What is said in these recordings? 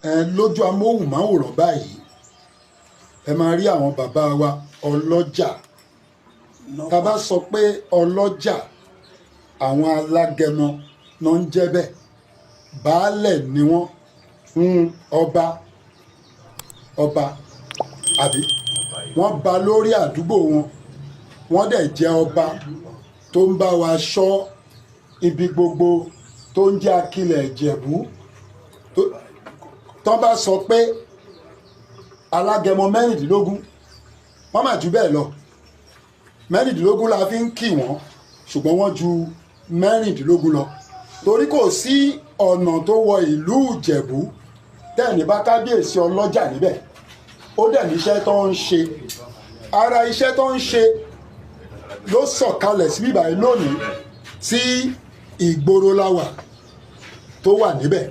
Ẹ lójú amóhùnmáwòrán báyìí, ẹ máa rí àwọn bàbá wa ọlọ́jà. Tá a bá sọ pé ọlọ́jà, àwọn alágẹmọ náà ń jẹ́ bẹ́ẹ̀. Baálẹ̀ ni wọ́n, ọba ọba àbí wọ́n ba lórí àdúgbò wọn. Wọ́n dẹ̀ jẹ́ ọba tó ń bá wa ṣọ́ ibi gbogbo tó ń jẹ́ Akilẹ̀ Ìjẹ̀bú. Tọ́ bá sọ pé alágẹmọ 16, wọ́n mà jù bẹ́ẹ̀ lọ. 16 la fi ń kì wọ́n, ṣùgbọ́n wọ́n ju 16 lọ, torí kò sí ọ̀nà tó wọ ìlú Ìjẹ̀bú tẹ́ẹ̀ní bá kábíyèsí ọlọ́jà níbẹ̀. Ó dẹ̀ níṣẹ́ tó ń ṣe. Ara iṣẹ́ tó ń ṣe ló sọ̀kalẹ̀ sí bíbáyìí lónìí tí ìgboro la wà tó wà níbẹ̀.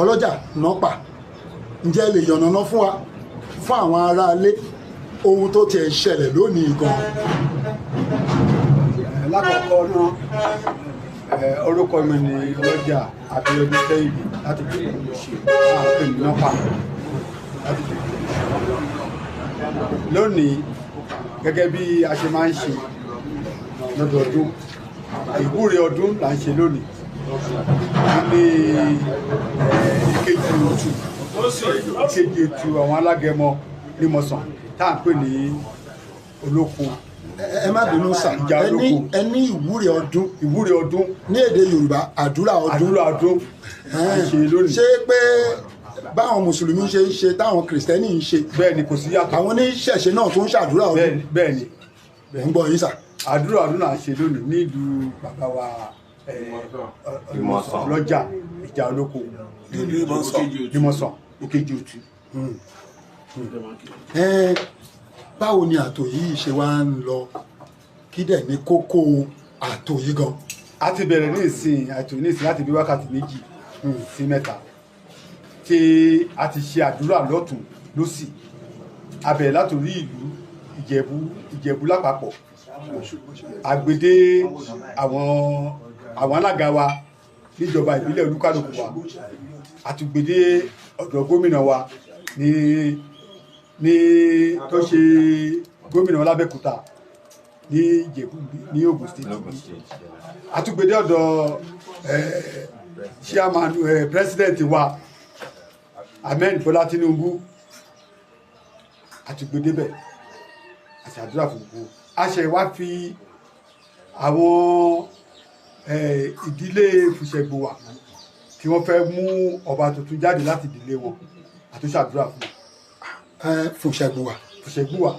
Ọlọ́jà nọ́pà, ǹjẹ́ lè yànnàná fún wa, fún àwọn aráalé, ohun tó tiẹ̀ ṣẹlẹ̀ lónìí gan? Lákọ̀ọ́kọ́ náà, orúkọ mi ni Ọlọ́jà Abíọ́dún Kẹ́hìndé láti Ìjẹ̀bú ṣe àpè ní nọ́pà láti Ìjẹ̀bú. Lónìí, gẹ́gẹ́ bí a ṣe máa ń ṣe lọ́dọọdún, ìwúre ọdún là ń ṣe lónìí nílé ìkejì òtù, ìkejì òtù àwọn alágẹmọ nímọ̀sán tá à ń pè ní Olókun. Ẹ má bínú sà. Ìjà Ẹ ní olóko. Ẹ ní ìwúre ọdún? Ìwúre ọdún. Ní èdè Yorùbá, àdúrà ọdún. Àdúrà ọdún à ń ṣe lónìí. Ṣé pé báwọn mùsùlùmí ṣe ń ṣe, táwọn kìrìsìtẹ́nì ń ṣe? Bẹ́ẹ̀ ni, kò sí yàtọ̀. Àwọn oníṣẹ̀ṣe náà tó ń ṣàdúrà ọdún? Bẹ́ẹ̀ ni, bẹ́ẹ̀ ni. Ń gbọ́ yín sà. Àdúrà ọdún là ń ṣe lónìí nílùú bàbá wa Ìmọ̀sán. Ọlọ́jà ìjà olóko nímọ̀sán, ìkejì òtù. Ẹ báwo ni àtò yìí ṣe wá ń lọ? Kí dẹ̀ ní kókó àtò yìí gan? A ti bẹ̀rẹ̀ ní ìsìn àtò ní ìsìn láti bí wákàtí 2 sí 3 tí a ti ṣe àdúrà lọ́tún lọ́sì. A bẹ̀rẹ̀ látòrí ìlú Ìjẹ̀bú, Ìjẹ̀bú lápapọ̀, àgbèdè àwọn alága wa níjọba ìbílẹ̀ olúkálùkù wa, àtúgbèdè ọ̀dọ̀ gómìnà wa ní tó ṣe gómìnà l'Abẹ́òkúta ní Ìjẹ̀bú ní Ògùn State, àtúgbèdè ọ̀dọ̀ chairman, president wa, Ahmed Bọ́lá Tinubu. Àtúgbèdè bẹ̀ àti àdúrà fún gbogbo. A ṣe wá fi àwọn ìdílé Fùṣẹ̀gbùwà tí wọ́n fẹ́ mú ọba tuntun jáde láti ìdílé wọn, àtúnṣàdúrà fún wọn. Ẹ Fùṣẹ̀gbùwà? Fùṣẹ̀gbùwà.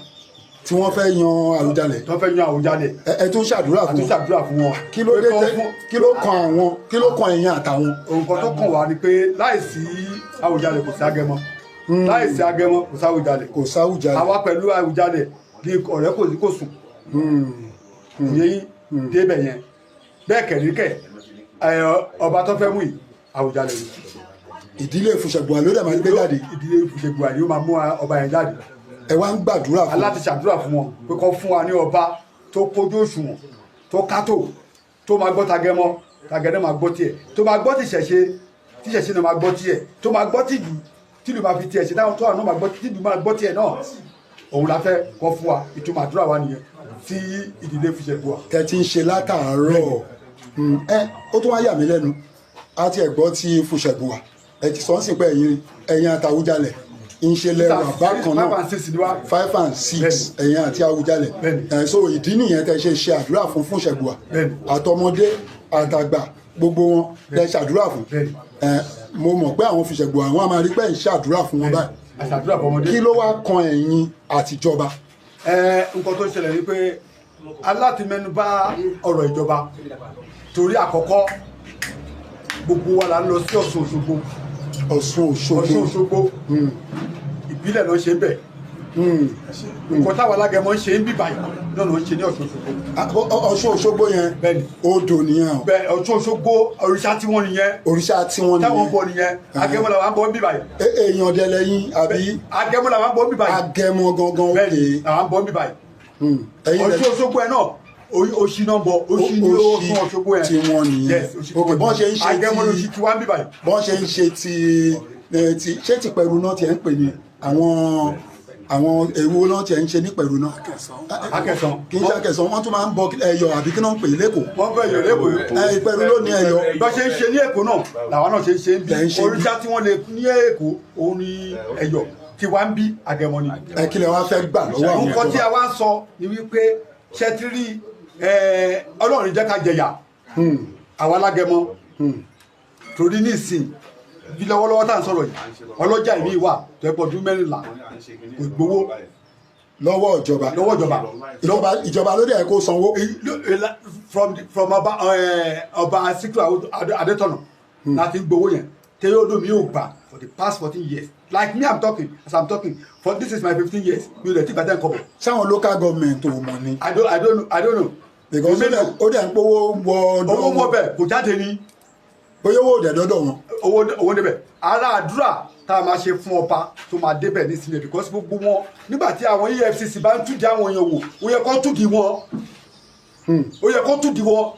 Tí wọ́n fẹ́ yan Àwùjalẹ̀? Tó fẹ́ yan Àwùjalẹ̀. Ẹ tún ṣàdúrà fún wọn? Àtúnṣàdúrà fún wọn. Kí ló dé Pé kán tẹ kí ló kan àwọn, kí ló kan ẹ̀yin àtàwọn? Nǹkan tó kàn wá ni pé láìsí Àwùjalẹ̀, kò sí Agẹmọ. Láìsí Agẹmọ, kò sí Àwùjalẹ̀. Kò sáwùjalẹ̀. Àwa pẹ̀lú Àwùjalẹ̀ ní ọ̀rẹ́ kò sí kò sùn ìyẹn yín débẹ̀ yẹn. Bẹ́ẹ̀ kẹ̀ríkẹ̀, ọba tó fẹ́ mú yìí, Àwùjalẹ̀ ni. Ìdílé Fùṣẹ̀gbùwà ló dẹ̀ máa gbé jáde? Ìdílé Fùṣẹ̀gbùwà ni ó máa mú ọba yẹn jáde. Ẹ wá ń gbàdúrà fún? Aláti ṣàdúrà fún wọn pé kó fún wa ní ọba tó kójú òṣùwọ̀n, tó kátó, tó máa gbọ́ tagẹmọ, tagẹmọ máa gbọ́ tiẹ̀, tó máa gbọ́ tìṣẹ̀ṣe, tíṣẹ̀ṣe náà máa gbọ́ tiẹ̀, tó máa gbọ́ tìlú, tìlú máa fi tiẹ̀ ṣe, táwọn tó wà náà máa gbọ́, tìlú máa gbọ́ tiẹ̀ náà. Òun la fẹ́ kọ́ fún wa. Ìtumọ̀ àdúrà wa nìyẹn sí ìdílé Fùṣẹ̀gbùwà. Tẹ ti ń ṣe látàárọ̀. Ẹ ó tún wá yà mí lẹ́nu. A ti ẹ̀gbọ́ ti Fùṣẹ̀gbùwà, ẹ ti sọ ń sìn pé ẹ̀yin àtàwùjalẹ̀. Ń ṣe lẹ́wà bákan náà. 5 and 6 ni wá. 5 and 6, ẹ̀yin àti Awùjalẹ̀. Bẹ́ẹ̀ni. Ẹ̀, so ìdí nìyẹn tẹ́ ṣe ṣe àdúrà fún Fúnṣẹ̀gbùwà. Bẹ́ẹ̀ni. Àtọmọdé àtàgbà, gbogbo wọn lẹ ṣàdúrà fún. Bẹ́ẹ̀ni. Ẹ̀, mo mọ̀ pé àwọn Fúnṣẹ̀gbùwà, àwọn á máa rí pé ń ṣàdúrà fún wọn báyìí. Àṣàdúrà fọmọdé. Kí ló wá kan ẹ̀yin àtijọba? Ẹ, nǹkan tó ṣẹlẹ̀ ni pé aláti mẹ́nubà ọ̀rọ̀ ìjọba, torí àkọ́kọ́, gbogbo wa la ń lọ sí Ọ̀ṣun Òṣogbo. Ọ̀ṣun Òṣogbo. Ọ̀ṣun Òṣogbo, ìbílẹ̀ ló ń ṣe ń bẹ̀. Nǹkan táwọn alágẹmọ ń ṣe ń bì báyìí náà ló ń ṣe ní Ọ̀ṣun Òṣogbo. Ah, Ọ̀ṣun Òṣogbo yẹn, Bẹ́ẹ̀ni. odò nìyẹn o. Bẹ́ẹ̀, Ọ̀ṣun Òṣogbo, òrìṣà tí wọ́n nìyẹn. Òrìṣà tí wọ́n Táwọn nìyẹn. bọ nìyẹn. Agẹmọ làwọn bọ ń bì báyìí. Èèyàn dẹ lẹ́yìn àbí? Agẹmọ làwọn bọ ń bì báyìí. Agẹmọ gangan? Bẹ́ẹ̀ni. Òkè. Làwọn bọ ń bì báyìí. Ẹ̀yin lẹ Ọ̀ṣun Òṣogbo ẹ̀ náà, òṣì náà bọ, òṣì ní Òṣì Ọ̀ṣun Òṣogbo yẹn. tí wọ́n nìyẹn. Yes, òṣì tí Ok, wọ́n. bọ́n ṣe ń ṣe Agẹmọ lóṣì tí wọ́n ń bì báyìí. Bọ́n ṣe ń ṣe ti ṣé ti pẹ̀rù náà tiẹ̀ ń pè ní àwọn èwo náà tiẹ̀ ń ṣe ní pẹ̀rù náà? Akẹsàn. Kì í ṣe Akẹsàn, wọ́n tún máa ń bọ ẹyọ, àbí kí náà ń pè é lẹ́kọ̀ọ́? Wọ́n fẹ́ yọ lẹ́kọ̀ọ́. Ẹ, Ìpẹ̀rù ló ní ẹyọ. Bá ṣe ń ṣe ní Èkó náà làwọn náà ṣe ń ṣe ń bí. Lẹ̀ ń ṣe bí. Òrìṣà tí wọ́n lè ní Èkó, òun ní ẹyọ, tí wàá ń bí Agẹmọ ni. Ẹ, kí lẹ wá fẹ́ gbà lọ́wọ́ àwọn Nǹkan tí ìjọba? a wá ń sọ ni wípé ṣẹtírì, Ọlọ́run jẹ́ ká jẹyà àwa alágẹmọ, torí nísìn bí lọ́wọ́lọ́wọ́ tá à ń sọ̀rọ̀ yìí, ọlọ́jà ìmí wà tó ẹ pọ̀ ọdún 14 kò gbowó. Lọ́wọ́ ìjọba? Lọ́wọ́ ìjọba. Ìjọba ló dẹ̀ kó sanwó. From ọba Síkírù Adétọ̀nà láti gbowó yẹn tẹ́yọ́ ọdún mi ò gbà for the past 14 years. Like me, I'm talking, as I'm talking for, this is my 15 years, mi ò lè tí gbàtẹ́ nǹkan bọ̀. Sáwọn local government ò mọ̀ ni? I don't know, I don't know. Because ó dẹ̀ ń pówó wọ ọdún. Owó wọ bẹ́ẹ̀, kò jáde ní. Bóyá owó ò dẹ̀ dọ́dọ̀ wọn. Owó débẹ̀. Ara àdúrà tá a máa ṣe fún ọba tó máa débẹ̀ nísìnyẹn, because gbogbo wọn, nígbà tí àwọn EFCC bá ń túdìí àwọn èèyàn wò, ó yẹ kó túdìí wọn, ó yẹ kó túdìí wọn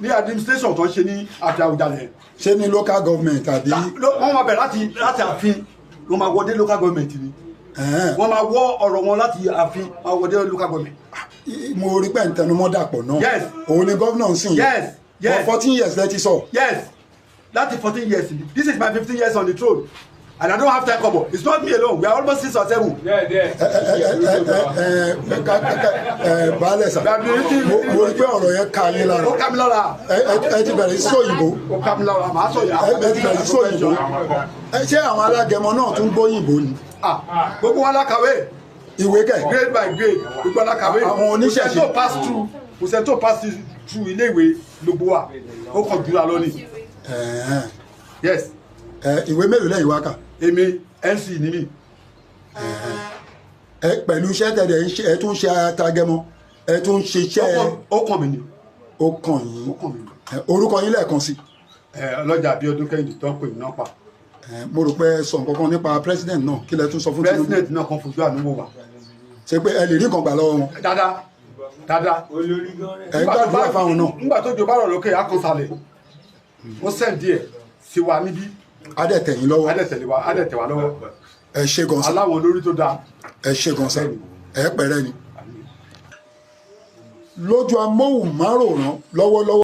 ní administration tó ń ṣe ní àti Àwùjalẹ̀. Ṣé ní local government àbí? Wọ́n máa bẹ̀rẹ̀ láti ààfin, wọ́n máa wọdé local government ni. Wọ́n máa wọ́ ọ̀rọ̀ wọn láti ààfin, máa wọdé local government. Mo rí pé ń tẹnumọ́ Dàpọ̀ náà. Yes. Òun ni gómìnà ń sìn yìí. Yes. For 14 years lẹ ti sọ. Yes, láti 14 years. This is my 15 years on the throne and I don't have time kobo. It's not me alone, we are almost six or seven. Ẹ ẹ ẹ ẹ ẹ ẹ baálẹ̀ sà, mo rí pé ọ̀rọ̀ yẹn ká yín lára. Ó ká mi lára. Ẹ ti bẹ̀rẹ̀ sí òyìnbó. Ó ká mi lára, màá sọ yà. Ẹ ti bẹ̀rẹ̀ sí òyìnbó. Ẹ ṣé, àwọn alágẹmọ náà tún gbóyìnbó ni? Ah, gbogbo wa la kàwé. Ìwé kẹ̀? Grade by grade, gbogbo wa la kàwé. Àwọn oníṣẹ̀ṣe. Kò sẹ́ni tó pass through, kò sẹ́ni tó pass through ilé ìwé, gbogbo wa ó kàn jura lọ ni. Yes. Ẹ, ìwé mélòó lẹ́yìn wá kà? Èmi, NC ni mí. Ẹ pẹ̀lú iṣẹ́ tẹ̀lé ń ṣe, ẹ tún ṣe atagẹmọ, ẹ tún ṣe iṣẹ́. Ó kàn mí ni. Ó kàn yín. Ó kàn mí ni. Ẹ, orúkọ yín lẹ́ẹ̀kan sí? Ẹ, ọlọ́jà Abíọ́dún Kẹ́hìndé tó ń pè mí náà pa. Ẹ, mo rò pé ẹ sọ nǹkan kan nípa president náà. Kí lẹ tún sọ fún Tinubu? President náà kan fojú àánú wò wá. Ṣe pé ẹ lè rí nǹkan gbà lọ́wọ́ wọn? Dáadáa dáadáa. Ẹ ń gbàdúrà fáwọn náà. Nígbà tó jọ bá rọ̀ lókè akọ̀sálẹ̀, ó send díẹ̀ sí wa níbí. Á dẹ̀ tẹ̀ yín lọ́wọ́. Á dẹ̀ tẹ̀lé wa, á dẹ̀ tẹ̀ wá lọ́wọ́. Ẹ ṣé gan sa. Aláwọn olórí tó dáa. Ẹ ṣé gan sa, ẹ pẹ̀rẹ́ ni. Lójú amóhùnmáwòrán lọ́wọ́lọ́wọ́.